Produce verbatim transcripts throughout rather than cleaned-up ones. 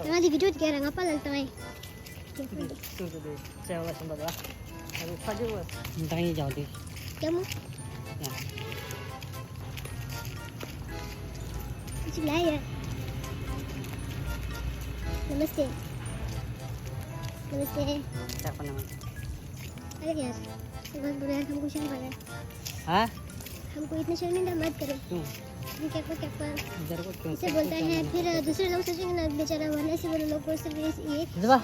ང་འདི་བི་ཌིའོ་དེ་ར་ང་པ་ལ་བཏང་ཨེ། སུ་སུ་དེ་ཅེ་བ་ཤམ་པ་ད། ཨ་ཁ་ཅེ་བ། མདང་ཡིན་ཀྱང་དེ། ཀྱ་མོ། ཡ། ཅིག་ལ་ཡ། नमस्ते। नमस्ते। ད་ཁོ་ན། अरे यार, बहुत बुरा है, हमको शर्म आ रहा है। हाँ? हमको इतना शर्मिंदा मत करो। क्यों? हम क्या पर, क्या पर इधर को क्यों, इसे बोलता है, फिर दूसरे लोग सोचेंगे ना, बेचारा वरना से बोलो लोग को सिर्फ ये, ये। दिवा।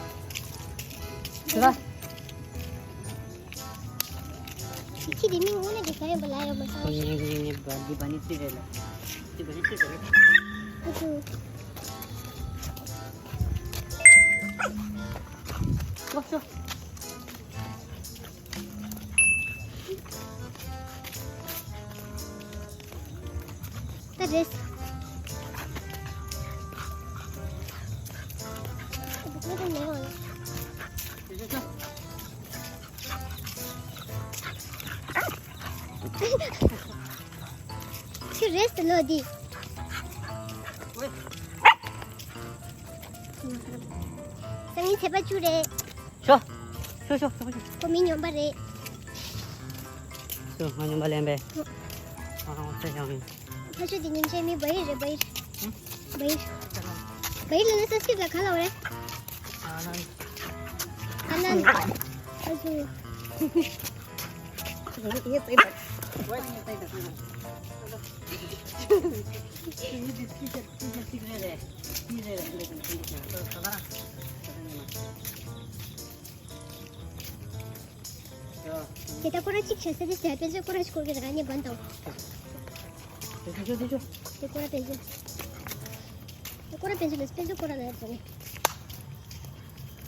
दिवा। इसी दिन में वो ना दिखाया, बुलाया, बस। कोई नहीं, कोई नहीं, འདི་བ་ནི་ཏི་རེད་ལ། འདི་བ་ནི་ཏི་རེད། ཨ་ཙི། ཤོག་ཤོག་ད་རེད། ཁྱོད་རེད་ཟེར་ལོ་འདི། སང་ཉིན་ཚེས་པ་བཅུ་རེད། ཤོག་ཤོག་ཤོག་ཤོག་ཁོ་མི་སྨྱོན་པ་རེད། ཤོག་ང་སྨྱོན་པ་ལེན་པས། ཨ་ཨ་ཚེ་ཞང་ཡིན། ཁ་ཤོ་དེ་ཉིན་ཆེ་མི་བ་ཡིར་རེད་བ་ཡིར། བ་ཡིར། བ་ཡིར་ལ་ནི་སན་སྐྲིཏ་ལ་ག་ལ་བ་རེད། ཨ་ནན། ཨ་ནན། ཨ་ཟུ། ང་ངས་བཙལ་ད། དེ་ད་སྐོར་ར་གཅིག་བྱས་ཟེར་ཏེ་ཟེར་དཔེ་མཛོད་སྐོར་ར་ཞིག་སྐོར་གི་ར་ངས་བན་དང་། དེ་ཚོ་དེ་ཚོ། དེ་སྐོར་ར་དཔེ་མཛོད། དེ་སྐོར་ར་དཔེ་མཛོད་ལ་དཔེ་མཛོད་སྐོར་ར་ལ་ཡར་འཛོགས་ནས།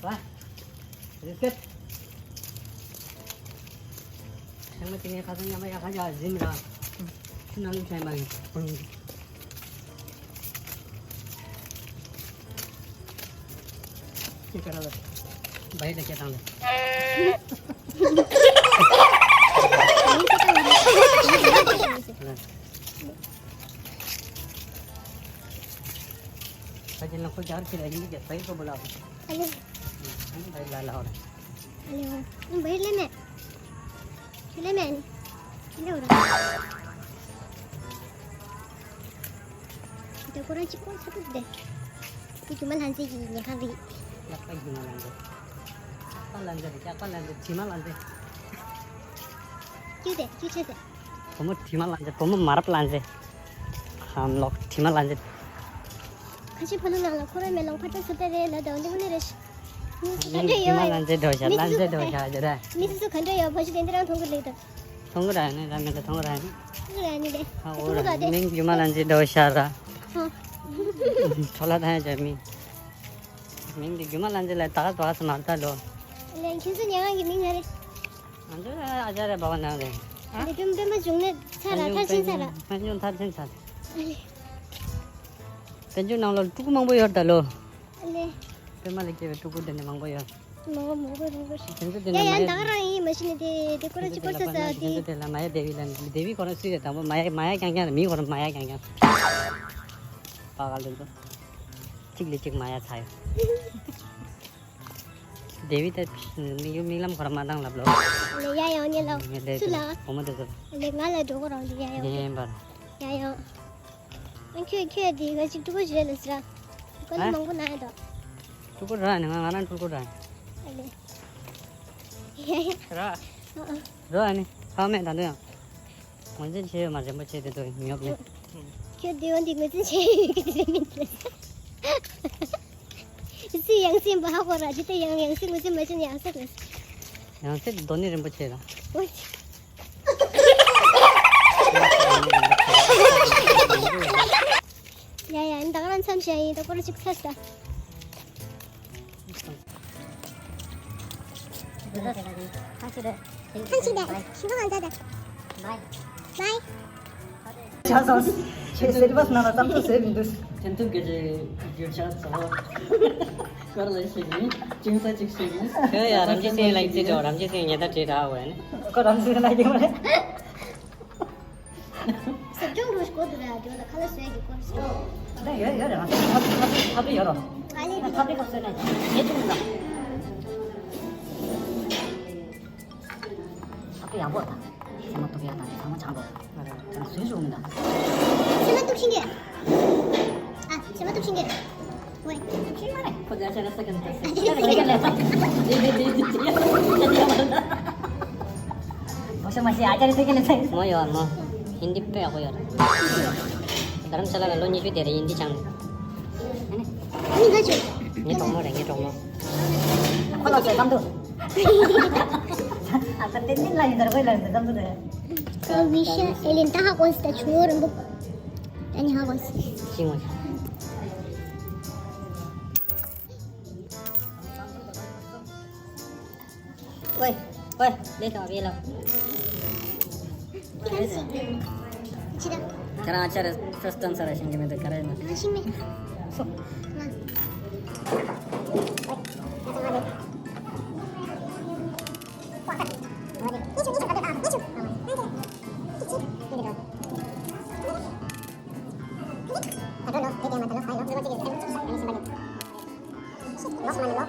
བ། རེ་སྐད། ཚང་མ་དེ་ནས་ཁ་སང་མཉམ་པ་ཡག་ཁ་ཡག་ཟིན་ར། ཆུ་ནང་ལ་ཚད་མ་ཡིན། ཁྱེད་ཀ་ར་ལ། བའི་ལ་སྐད་བཏང་ལ། ཁ་ཅིག་ལ་ཁོ་རྒྱ་གར་ཁྱེད་ལ་ཡིན་གྱི་བའི་ཁོ་བུ་ལ། ཨ་ལེ། བའི་ལ་ལ་ཧོ་ར། ཨ་ལེ་ཧོ། བའི་ལེ་མེ། ཁྱེད་ལེ་མེ་ནི། ཁྱེད་ལེ་ཧོ་ར། དེ་ཁོ་རང་གཅིག་པོ་ཚ་པོ་དེ། དེ་རྒྱུ་མ་ལྷ་མཛེས་ཀྱི་ཉལ་ཁང་རེད། ལག་པ་རྒྱུ་མ་ལྷ་མཛེས། ལག་པ་ལྷ་མཛེས་རེད། ལྕགས་པ་ལྷ་མཛེས། དྲི་མ་ལྷ་མཛེས། ཀྱུ་དེ་ཀྱུ་ཆེ་ཟེར། བུ་མོ་དྲི་མ་ལྷ་མཛེས། བུ་མོ་མ་རབས་ལྷ་མཛེས། ཧམ་ལོག་དྲི་མ་ལྷ་མཛེས། ཁ་ཆེ་ཕ་ལུ་ནང་ལ་ཁོ་རང་མེ་ལོང་ཕ་ཏ་སུ་པེ་རེ་ལ་དང་འདི་མོ་ནི་རེ་ཤི། མི་སུ་ག་འདྲ་དྲི་མ་ཡོད། ལྷ་མཛེས་འགྲོ་ཤ་མི་ལྷ་སུ་མཛེས་འགྲོ་ཤ་ཟེར་ར། མི་སུ་སུ་ག་འདྲ་ཡོད་ཕ་ཤི་དེ་འདི་རང་མཐོང་གི་ལེགས་དང་། མཐོང་གི་ར་ནི་ར་མེད་ད་མཐོང་གི་ར་ནི། མཐོང་གི་ར་ནི་ལེ། ཧ་འོ་ར་མིང་རྒྱུ་མ་ལྷ་མཛེས་འགྲོ་ཤ་ར། ཧ། ཁྲོ་ལ་ཐང་ཡ་ཅག་མིང་། མིང་འདི་རྒྱུ་མ་ལྷ་མཛེས་ལ་ད་ག་ད་ག་སུ་མ་ལྟ་ལོ། ལེ་ཁྱེད་ཚོ་ཉལ་ཁང་གི་མིང་ང་རེད། ང་ཚོ་ཨ་ཅར་ར་བ་བ་ནང་རེད། ཨ། འདི་སྤེན་པ་འབྱུང་གནས་ཚར་ར་མཐར་ཕྱིན་ཚར་ར། སྤེན་པ་འབྱུང་མཐར་ཕྱིན་ཚར། སྤེན་པ་འབྱུང་ནང་ལོ་ཕྲུ་གུ་མང་པོ་ཡོད་ད་ལོ། ཨ་ལེ། སྤེན་པ་ལ་སྐྱེས་པའི་ཕྲུ་གུ་དེ་ནས་མང་པོ་ཡོད། མང་པོ་མང་པོ་མང་པོ་ཞིག་དེ་ཚོ་དེ་ཡ་ནས་ཡ་མ་ད་ག་རང་ཡིན་མ་གཞི་ནས་དེ་དེ་ཁོ་རང་གཅིག་པོ་ས་ས་དེ་དེ་ཚོ་དེ་ལ་མ་ཡ་དེ་བི་ལ་དེ་བི་ཁོ་རང་སུས་རེད་དང་པོ་མ་ཡ་མ་ཡ་རྐྱང་རྐྱང་རེད། མི་ཁོ་རང་མ་ཡ་རྐྱང་རྐྱང་། པ་ག་ལེན་ཚོ། གཅིག་ལས་གཅིག་མ་ཡ་ཚ་ཡོད། དེ་བི་ད་མིག་མིག་ལམ་ཁོ་རང་མ་བཏང་ལབ་ལོ། ལེ་ཡ་ཡང་ཉེ་ལོ། ངས་ལས་སུ་ལ། བུ་མོ་དེ་ཚོ། ལེ་ང་ལ་འགྲོ་གོ་རང་དེ་ཡ་ཡང་། ངས་ཡིན་པར། ཡ་ཡང་། ཨ་ཁྱོད་ཁྱོད་དེ་ང་ཅིག་ཕྲུ་གུ་ཞིག་རེད་ལ་ཟེར། ཀ་ལི་མང་པོ་ན་ཡ་དོ། ཕྲུ་གུ་ར་ནི་ང་ང་རང་ཕྲུ་གུ་ར་ནི། ཨ་ལེ། ཡ་ཡ། ར། ཨ་ཨ། ར་ནི་ཧ་མེད་ད་འདི་ཡང་། ངོས་འཛིན་བྱེད་ཡོད་མ་རན་པོ་བྱེད་དེ་དོ་ཉོབ་ནི། ཁྱོད་དེ་ཡོང་དེ་ངོས་འཛིན་བྱེད་ཡོད་ཀྱི་དེ་མིན་ལ། སི་ཡང་སི་འབའ་ཧ་གོ་ར་ཇི་ལྟ་ཡང་ཡང་སི་ངོས་འཛིན་མ་བྱེད་ན་ཡང་སི་རེད། ཡང་སི་དོ་ནི་རིན་པོ་ཆེ་ར། ཨོ་ཙི། ཡ་ཡ་ད་ག་རང་མཚམས་བཞག་ཡིན་ད་སྐོར་ཅིག་ཚ་ས། ཐང་ཆད་ཐང་ཆད་ཞིང་ཁ་མང་ཚ་ད། བའི། བའི། ཆ་ཚང་ཁྱེད་སེ་རི་བ་སྣ་ལ་ཙམ་དུ་ཟེར་མི་འདུག་དེ་འདུག་གི་རེད་རྒྱུ་ཆ་ཚང་། སྐོར་ལ་ཞིག་ཡིན་ཅུང་ཟད་ཅིག་ཞིག་ཡིན། ཁྱོད་ཡ་རམ་ཇི་སིང་ལ་ཡིན་ཅི་འགྲོ་རམ་ཇི་སིང་ཉེ་ད་བྲིས་ར་བས་ནི། ཁོ་རམ་ཇི་སིང་ལ་ཡིན་མ་རེད། སེམས་ཆུང་རུ་ཞིག་གོ་འདུག་ར་རྒྱུ་ལ་ཁ་ལ་བཟོས་ཀྱི་སྐོར་སོ། ད་ཡོད་ཡོད་རེད་ང་ཚོ་ཁ་ཁ་ཁ་ཁ་ཡོད་རོ། ཨ་ལེ། ཁ་ཁ་བཟོས་ནས་ཉེ་ཆུང་ལ། ཨ་ཁུ་ཡག་པོ་དང་། སེམས་མ་ཐུབ་ཡག་དང་ཚང་མ་བྱང་པོ། ང་ཚོ་བཟོས་བྱུང་མི་འདུག་སེམས་མ་ཐུབ་ཤིང་གི། ཨ། སེམས་མ་ཐུབ་ཤིང་གི། ཝེ། ཐུབ་ཤིང་མ་རེད། ཁོ་ཚོ་ཤ་ར་ས་ག་ནས་ད་སེ། ཤ་ར་ས་ག་ནས་ད། དེ་དེ་དེ་དེ་དེ་ཡག་པོ་ད། ལོ་ཤ་མ་ཤེས་ཨ་ཅག་རེ་ས་ག་ནས་ད། མོ་ཡོད་མོ། ཧིན་དི་དཔེ་ཡག་པོ་ཡོད་རེད། དྷ་རམ་ས་ལ་ལ་ལོ་ཉི་ཤུ་དེ་རེད་ཧིན་དི་སྦྱངས་ནས། ངའི་གྲོགས་མོ་རེད་ངའི་གྲོགས་མོ། ཁོ་ལ་ཚོད་ཙམ་དུ། ཨ་ད་ཏན་ཏན་ལ་ཡིན་ད་ར་ཁོའི་ལ་ཡིན་ད་ཙམ་དུ་རེད། ད་ཝི་ཤ་ཨེ་ལིན་ད་ཧ་གོ་སི་ད་ཆུ་བོ་རིན་པོ། ད་ནི་ཧ་གོ་སི། ཤིང་བ། ཝེ། ཝེ། ལེ་ཏོ་བེ་ལོ། ཁྱེད་རང་ཨ་ཅར་ཕ་སི་ཊ་ཊེམ་ས་ར་ཤིང་གི་མེད་དུ་ག་རེ་ཡིན་ན། ཤིང་མེད། སོ།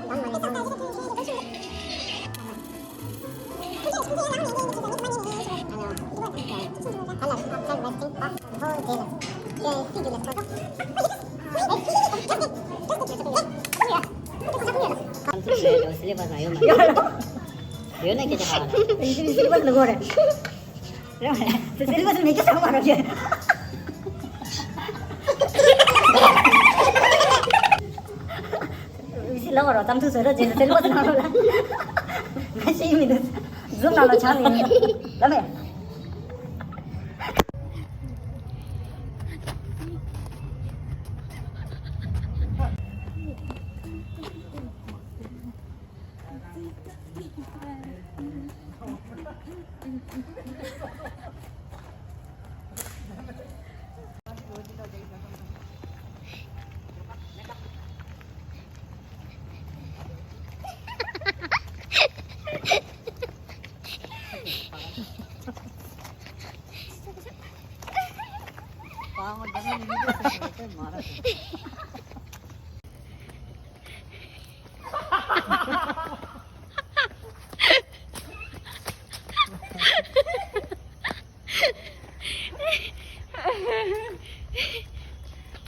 ང་། ང་ཚང་མ་ལེ། སི་ལི་པར་ན་ཡོད་མ་རེད། ཡོད་ན་སྐད་ཆ་ག་རེ། སི་ལི་པར་ནི་གོ་རེད། རེད་མ་རེད། སི་ལི་པར་མེད་ཀྱི་ཚང་མ་རོགས་བྱེད། སི་ལི་པར་རོ་གཏམ་ཚུལ་བཟོས་རོགས་བྱེད། སི་ལི་པར་ནང་རོགས་ལ། ང་ཤེས་མི་འདུག་ཛུམ་ནང་ལ་ཆགས་ནས་ལ་མེད།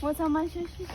ངོ་ཚ་མ་ཤོད་ཤིག་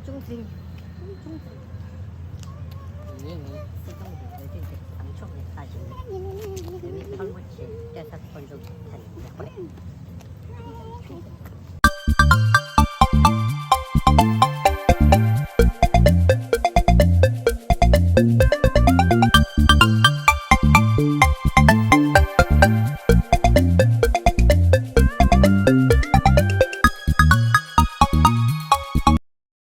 ཅུང་ཙིང་། ཅུང་ཙིང་། ངས་ངའི་སྲིད་སྐྱོང་གི་ལས་དོན་དེ་བཟང་ཕྱོགས་ནས་ལྟ་བཞིན་ཡོད། དེ་བས་ཕལ་མོ་ཆེ་སྐད་ཆ་དཀོན་མཆོག་གི་ཐད་ནས་ཡག་པོ་རེད།